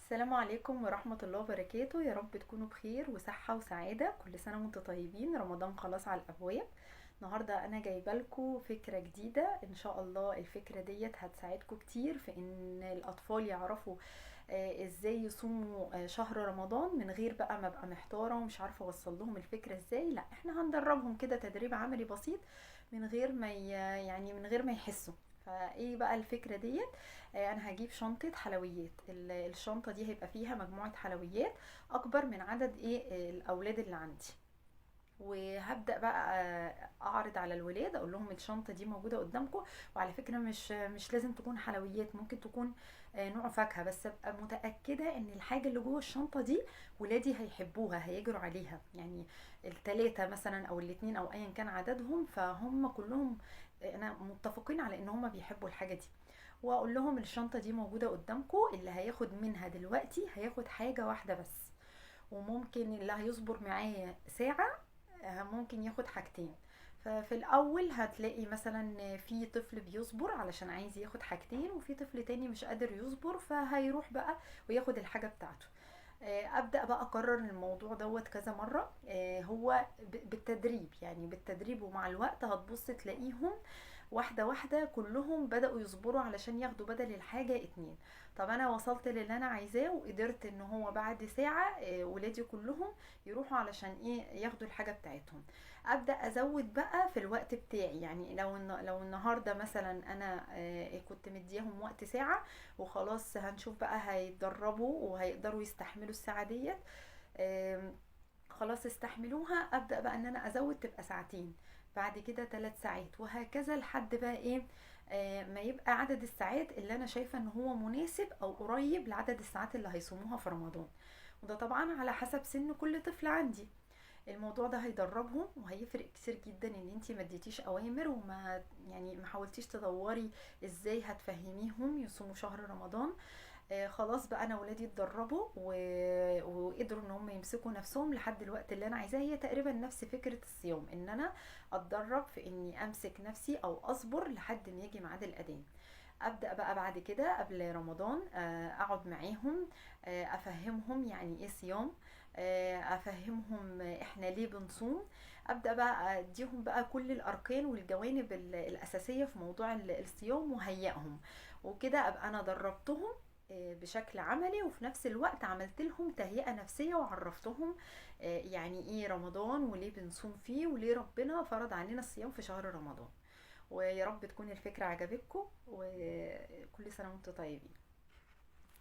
السلام عليكم ورحمة الله وبركاته. يا رب تكونوا بخير وصحة وسعادة. كل سنة وانتم طيبين. رمضان خلاص على الأبواب. النهاردة أنا جايبة لكم فكرة جديدة، إن شاء الله الفكرة ديت هتساعدكم كتير في إن الأطفال يعرفوا إزاي يصوموا شهر رمضان من غير بقى ما أبقى محتارة ومش عارفة أوصل لهم الفكرة إزاي. لا، إحنا هندربهم كده تدريب عملي بسيط من غير ما يعني من غير ما يحسوا. فايه بقى الفكرة ديت؟ انا هجيب شنطة حلويات. الشنطة دي هيبقى فيها مجموعة حلويات اكبر من عدد الاولاد اللي عندي، وهبدأ بقى اعرض على الولاد، اقول لهم الشنطة دي موجودة قدامكم، وعلى فكرة مش لازم تكون حلويات، ممكن تكون نوع فاكهة، بس ابقى متأكدة ان الحاجة اللي جوه الشنطة دي ولادي هيحبوها، هيجروا عليها، يعني التلاتة مثلا او الاتنين او ايا كان عددهم، فهم كلهم انا متفقين على ان هم بيحبوا الحاجة دي. واقول لهم الشنطة دي موجودة قدامكم، اللي هياخد منها دلوقتي هياخد حاجة واحدة بس، وممكن اللي هيصبر معايا ساعة ممكن ياخد حاجتين. ففي الاول هتلاقي مثلا في طفل بيصبر علشان عايز ياخد حاجتين، وفي طفل تاني مش قادر يصبر فهيروح بقى وياخد الحاجة بتاعته. ابدا بقى اكرر الموضوع دوت كذا مرة، هو بالتدريب، يعني بالتدريب ومع الوقت هتبص تلاقيهم واحدة واحدة كلهم بدأوا يصبروا علشان ياخدوا بدل الحاجة اتنين. طب انا وصلت للي انا عايزاه وقدرت ان هو بعد ساعة ولادي كلهم يروحوا علشان ياخدوا الحاجة بتاعتهم. ابدأ ازود بقى في الوقت بتاعي، يعني لو النهاردة مثلا انا كنت مديهم وقت ساعة وخلاص، هنشوف بقى هيتدربوا وهيقدروا يستحملوا الساعة ديت، خلاص استحملوها، ابدأ بقى ان انا ازود تبقى ساعتين، بعد كده 3 ساعات، وهكذا لحد بقى ما يبقى عدد الساعات اللي انا شايفة ان هو مناسب او قريب لعدد الساعات اللي هيصوموها في رمضان، وده طبعا على حسب سن كل طفل عندي. الموضوع ده هيدربهم وهيفرق كتير جدا ان انتي ما اديتيش اوامر وما ما حاولتيش تدوري ازاي هتفهميهم يصوموا شهر رمضان. خلاص بقى انا ولادي اتدربوا وقدروا ان هم يمسكوا نفسهم لحد الوقت اللي انا عايزاه. هي تقريبا نفس فكرة الصيام، ان انا اتدرب في اني امسك نفسي او اصبر لحد ما يجي ميعاد الاذان. ابدا بقى بعد كده قبل رمضان، اقعد معاهم، افهمهم يعني ايه صيام، افهمهم احنا ليه بنصوم، ابدا بقى اديهم بقى كل الاركان والجوانب الاساسيه في موضوع الصيام وهيئهم، وكده ابقى انا دربتهم بشكل عملي، وفي نفس الوقت عملت لهم تهيئة نفسية وعرفتهم يعني ايه رمضان وليه بنصوم فيه وليه ربنا فرض علينا الصيام في شهر رمضان. ويا رب تكون الفكرة عجبتكم، وكل سنة وانتم طيبين.